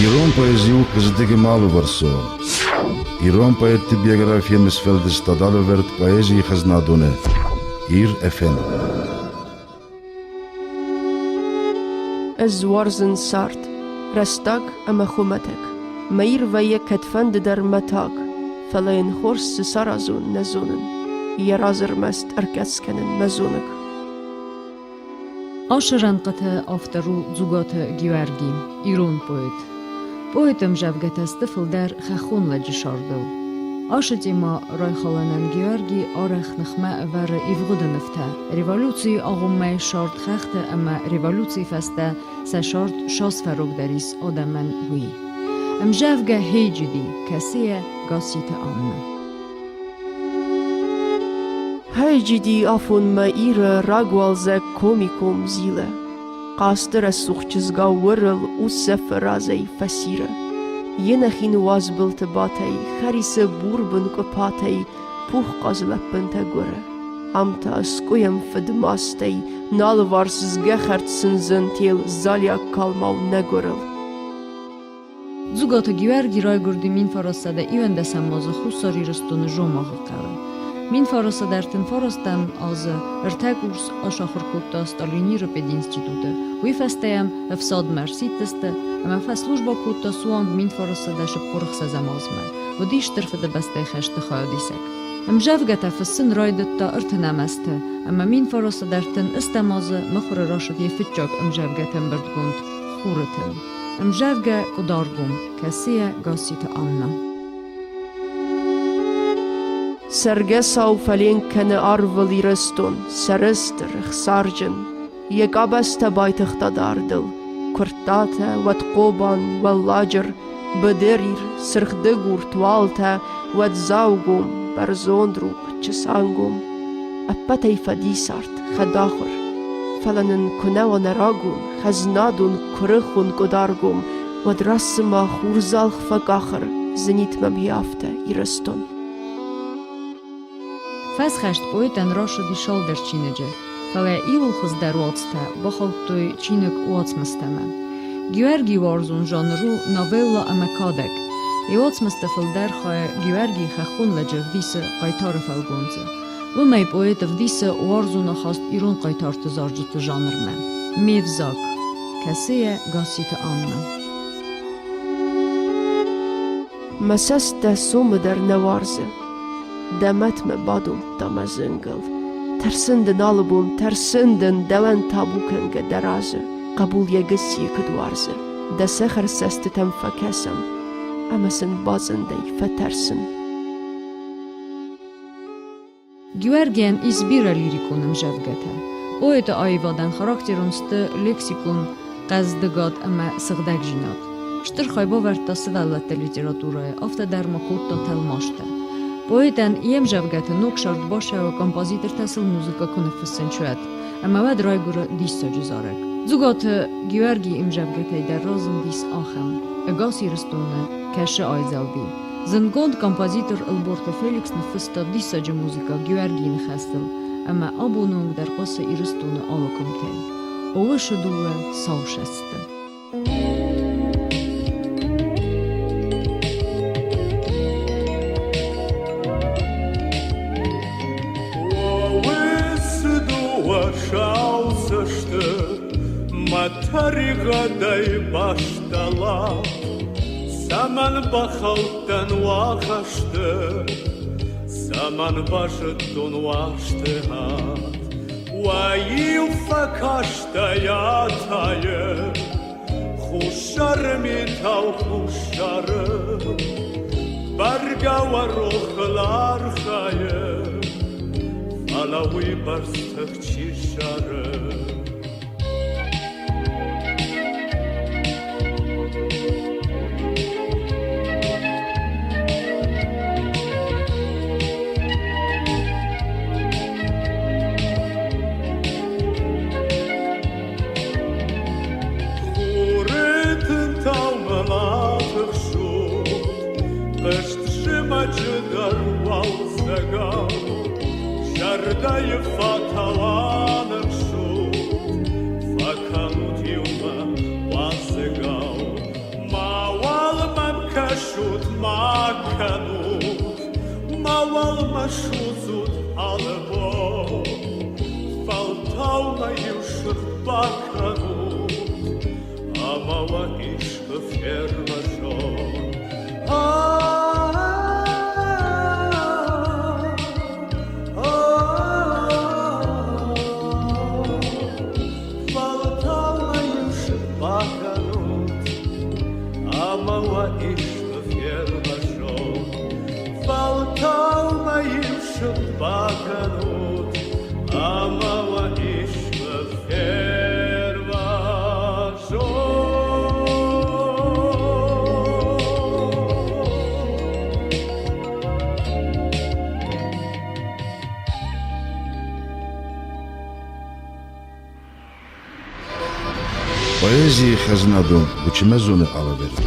Ирон поэзи у хъӕздыг ӕмӕ алывӕрсон. Ирон поэтты биографи ӕмӕ сфӕлдыстад алӕвӕрд поэзийы хӕзнадоны Ир-ФМ. Ӕз уарзын цард, рӕстаг ӕмӕ хуымӕтӕг. Мӕ Ир вӕййы кӕдфӕнды дӕр мӕтаг, фӕлӕ йын хорз цы саразон, нӕ зонын. Йӕ разы ӕрмӕст ӕркъӕдз кӕнын мӕ зоныг. Ашы рӕнхъыты автор у Дзугаты Геуӕрги, ирон поэт. Поэты ӕмзӕвгӕтӕ сты фылдӕр хӕххон лӕджы сардыл. Ашы темӕ райхалынӕн Геуӕрги арӕх ныхмӕ ӕвӕры ивгъуыды нывтӕ, революцийы агъоммӕйы сард хӕхты ӕмӕ революцийы фӕстӕ сӕ сард сас фӕрогдӕр ис адӕмӕн, уый. Ӕмзӕвгӕ Хейджиди, кӕцыйӕ Гасситы Аннӕ. Хайджиди афонмӕ Иры рагуалдзӕг комиком зилы. Хъазты рӕсугъд чызгау уырыл уддзӕфы разӕй фӕсиры. Йе нӕхин уазбылты батӕй, хӕрисы бурбын къуыпатӕй пух хъазы лӕппынтӕ гуыры. Ам та ыскъуыйӕм фыдмастӕй, нӕ алыварс згӕхӕрд сындзын тел залиаг калмау нӕ гуырыл. Дзугаты Геуӕрги райгуырди 1921 азы Хуссар Ирыстоны Жомагъы хъӕуы. 1939 азы ӕртӕ курс ацахуыр кодта Сталиниры пединституты, уый фӕстӕ йӕм ӕфсадмӕ ӕрсидтысты ӕмӕ фӕслужбӕ кодта суанг 1946 азмӕ. Уыди Стыр Фыдыбӕстӕйы хӕсты хайадисӕг. Ӕмдзӕвгӕтӕ фыссын райдыдта ӕртынӕм азты, ӕмӕ 1930 азы мыхуыры рацыд йӕ фыццаг ӕмдзӕвгӕты ӕмбырдгонд «Хуры тын». Ӕмдзӕвгӕ Къуыдаргом, кӕцыйӕ Гасситы Анна. Цӕргӕсау фӕленк кӕны арвыл Ирыстон, сӕрыстыр, ӕхсарджын. Йӕ къабӕзтӕ байтыгъта дардыл. Куырттатӕ, уӕд Хъобан, Уӕлладжыр, Быдыр Ир, Сырхдыгур, Туалтӕ, уӕд Дзаугом, Бӕрзонд Рукъ, Чысангом. Ӕппӕтӕй фӕдисарт, хӕдахуыр. Фӕлӕ нын куы нӕ уа нӕ рагон, хӕзнадон, куырыхон Къуыдаргом, уӕд раст цыма хурдзалх фӕкъахыр, зынид мӕм гье афтӕ Ирыстон. Фӕсхӕст поэтӕн рацыди цалдӕр чиныджы, фӕлӕ иуыл хуыздӕр уацтӕ бахаудтой чиныг уацмыстӕмӕ. Геуӕргийы уарзон жанр у новеллӕ ӕмӕ кадӕг. Йӕ уацмысты фылдӕр хайы Геуӕрги хӕххон лӕджы ӕвдисы хъайтары фӕлгонцы. Уымӕй поэт ӕвдисы уарзон ахаст ирон хъайтарты зарджыты жанрмӕ. Ме взаг, кӕцыйӕ Гасситы Аннӕ. Мӕ цӕст дӕ сомы дӕр нӕ уарзы. Дӕ мӕт мӕ бадомдта мӕ зынгыл. Тӕрсын дын алы бон, тӕрсын дын, дӕуӕн табу кӕнгӕ дӕ разы. Хъӕбул йӕ гыццийы куыд уарзы. Дӕ цӕхӕр цӕстытӕм фӕкӕсӕм ӕмӕ сын базындӕй фӕтӕрсын. Геуӕргийӕн ис бирӕ лирикон ӕмзӕвгӕтӕ. Поэты аивадӕн характерон сты лексикон хъӕздыгад ӕмӕ сыгъдӕгдзинад. Стыр хай бавӕрдта сывӕллӕтты литературӕйы, афтӕ дӕр ма кодта тӕлмазтӕ. Поэтӕн йе мзӕвгӕты ног сӕрд басӕуы композитортӕ сыл музыкӕ куы ныффыссынц, уӕд. Ӕмӕ уӕд райгуыры диссаджы зарӕг. Дзугаты Геуӕргийы ӕмзӕвгӕтӕй дӕр разындис ахӕм. Ӕгас Ирыстоны кӕсы айзӕлди. Зындгонд композитор Ӕлборты Феликс ныффыста диссаджы музыкӕ Геуӕргийы ныхӕстыл ӕмӕ абоны онг дӕр хъуысы Ирыстоны алы къуымтӕй. Олысы дыууӕ сау сӕсты. Уыцы дыууӕ сау цӕсты мӕ тӕригъӕдӕй бастӕла. Цӕмӕн бахаудтӕн уӕ хӕсты, цӕмӕн базыдтон уарзты ад? Уӕ иу фӕкастӕй атайы, Хуссары митау хуссары, Бӕргӕ уӕ рохыл архайы, Фӕлӕ уыйбӕрц тых чи ссары? Хуры тынтау мыл атыхсут, Хъызт зымӕджы дӕр уалдзӕгау, Зӕрдӕйы фатау аныхсут, Фӕкӕнут иумӕ уадзыгау. Ма бакӕнут, мауал мӕ судзут алы бон. Фӕлтау мӕ иу сыгъд бакӕнут, ӕмӕ уӕ искуы фервӕзон. Фӕлтау мӕ иу сыгъд бакӕнут, ӕмӕ уӕ искуы фервӕзон. Фӕлтау мӕ иу сыгъд бакӕнут, ӕмӕ уӕ искуы фервӕзон. Поэзийы хӕзнадон Гуычмӕзоны алӕвӕрд.